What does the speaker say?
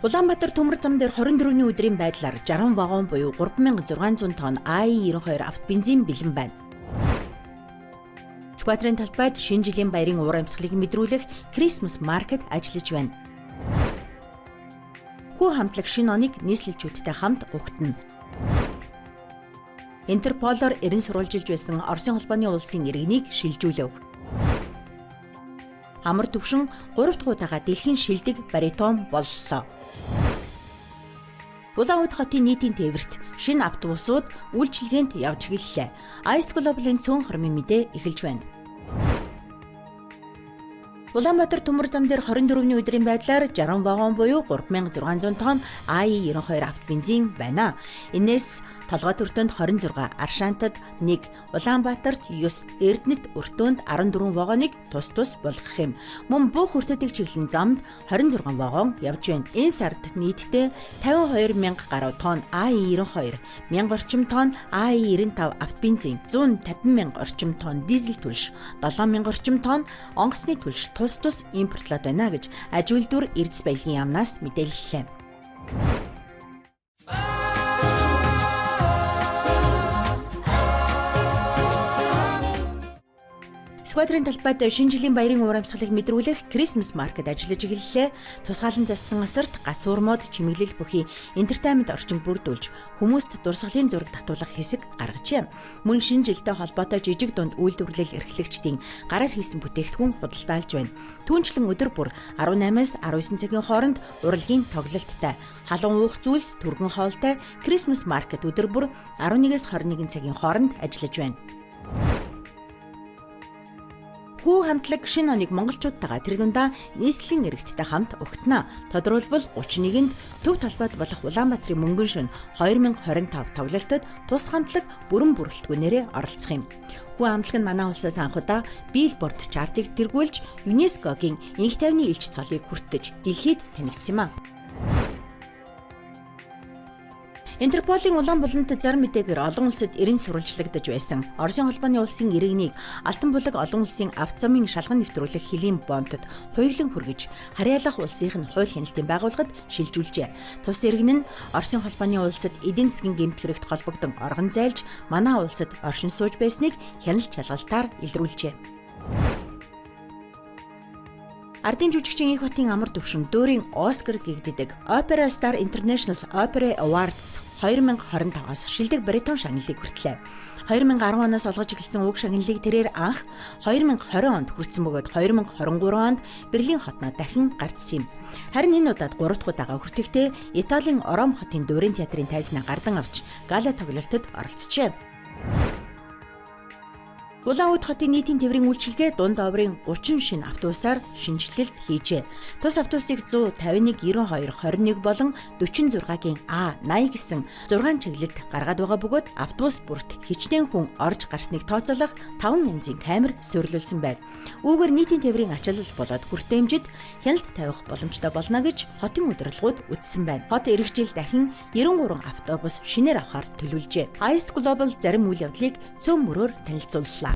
Улаанбаатар төмөр зам дээр 24-ний өдрийн байдлаар 60 вагон буюу 3600 тонн АИ-92 автобензин бэлэн байна. Сүхбаатарын талбайд шинэ жилийн баярын уур амьсгалыг мэдрүүлэх Christmas Market ажиллаж байна. Хүү хамтлаг шинэ оныг нийслэлчүүдтэй хамт угтана. Интерполоор эрен сурвалжилж байсан Оросын холбооны улсын иргэнийг шилжүүлэв. Амар төвшин 3 дахь удаага дэлхийн шилдэг баритон боллоо. Улаанбаатар хотын нийтийн тээвэрт шинэ автобусууд үйлчилгээнд явж эхэллээ. Ice Global-ын цөөн хормын мэдээ эхэлж байна. Улаанбаатар төмөр зам дээр 24-ний өдрийн байдлаар 60 вагон буюу 3600 тонн АИ-92 автобензин байна. Энээс Толгой өртөөнд 26, Аршаантад 1, Улаанбаатарт 9, Эрдэнэт өртөөнд 14 вагоныг тус тус болгох юм. Мөн бүх өртөөдийг чиглэн замд 26 вагон явж байна. Энэ сард нийтдээ 52 мянга гаруй тонн АИ-92, 1000 орчим тонн АИ-95 автобензин, 150 мянга орчим тонн дизель түлш, 7000 орчим тонн онгоцны түлш тус тус импортлоод байна гэж аж үйлдвэр Эрдэс баялагын яамнаас мэдээллээ. Сүхбаатарын талбайд шинэ жилийн баярын уур амьсгалыг мэдрүүлэх Christmas Market ажиллаж эхэллээ. Тусгаалan зассан асарт гацуур мод, чимэглэл бүхий entertainment орчин бүрдүүлж хүмүүст дурсгалын зураг татуулах хэсэг гаргажээ. Мөн шинэ жилтэй холбоотой жижиг дунд үйлдвэрлэл эрхлэгчдийн гараар хийсэн бүтээгдэхүүн худалдаалж байна. Түүнчлэн өдөр бүр 18-аас 19 цагийн хооронд урлагийн тоглолттой, халуун уух зүйлс, түргэн хоолтой Christmas Market өдөр бүр 11-ээс 21 цагийн хооронд ажиллаж байна. Хүү хамтлаг шинэ оныг монголчуудтайгаа тэр дундаа нийслэлийн иргэдтэй хамт угтана. Тодорхойлбол 31-нд төв талбайд болох Улаанбаатарын мөнгөн шөнө 2025 тоглолтод тус хамтлаг бүрэн бүрэлдэхүүнээрээ оролцох юм. Хүү хамтлаг нь манай улсаас анх удаа Billboard chart-ыг тэргүүлж ЮНЕСКО-гийн энх тайвны элч цолыг хүртэж дэлхийд танигдсан юм а. Интерполийн улаан булант зар мэдээгээр олон улсад эрен сурвалжлагдаж байсан. Оросын холбооны улсын иргэнийг Алтан булаг олон улсын авто замын шалган нэвтрүүлэх хөлийн бомтод хуйглан хүргэж харьяалах улсынх нь хууль хяналтын байгууллагад шилжүүлжээ. Тус иргэн нь Оросын холбооны улсад эдийн засгийн гэмт хэрэгт холбогдон оргон зайлж манай улсад оршин сууж байсныг хяналт шалгалтаар илрүүлжээ. Ардын жүжигчин Энх Батын амар төвшин дөөрийн Оскар гэгддэг Opera Star International Opera Awards 2025-аас шилдэг баритон шагналыг хүртлээ. 2010 оноос олгож эхэлсэн уг шагналыг тэрээр анх 2020 онд хүртсэн бөгөөд 2023 онд Берлин хотноо дахин гарцсан юм. Харин энэ удаад 3 дахь удаага хүртэхдээ Италийн Ром хотын дуурийн театрын тайзнаа гардан авч гала тоглолтод оролцжээ. Улаанбаатар хотын нийтийн тээврийн үйлчилгээ дунд оврын 30 шинэ автобусаар шинэчлэлт хийжээ. Тус автобусыг 151, 92, 21 болон 46-гийн А 80 гэсэн 6 чиглэлд гаргаад байгаа бөгөөд автобус бүрт хичнээн хүн орж гарсныг тооцоолох 5 янзын камер суурилсан байна. Үүгээр нийтийн тээврийн ачаалал болоод хүртээмжид хяналт тавих боломжтой болно гэж хотын удирдлагууд үзсэн байна. Хот ирэх жил дахин 93 автобус шинээр авахар төлөвлөжээ. Ice Global зарим үйл явдлыг цөм мөрөөр танилцууллаа.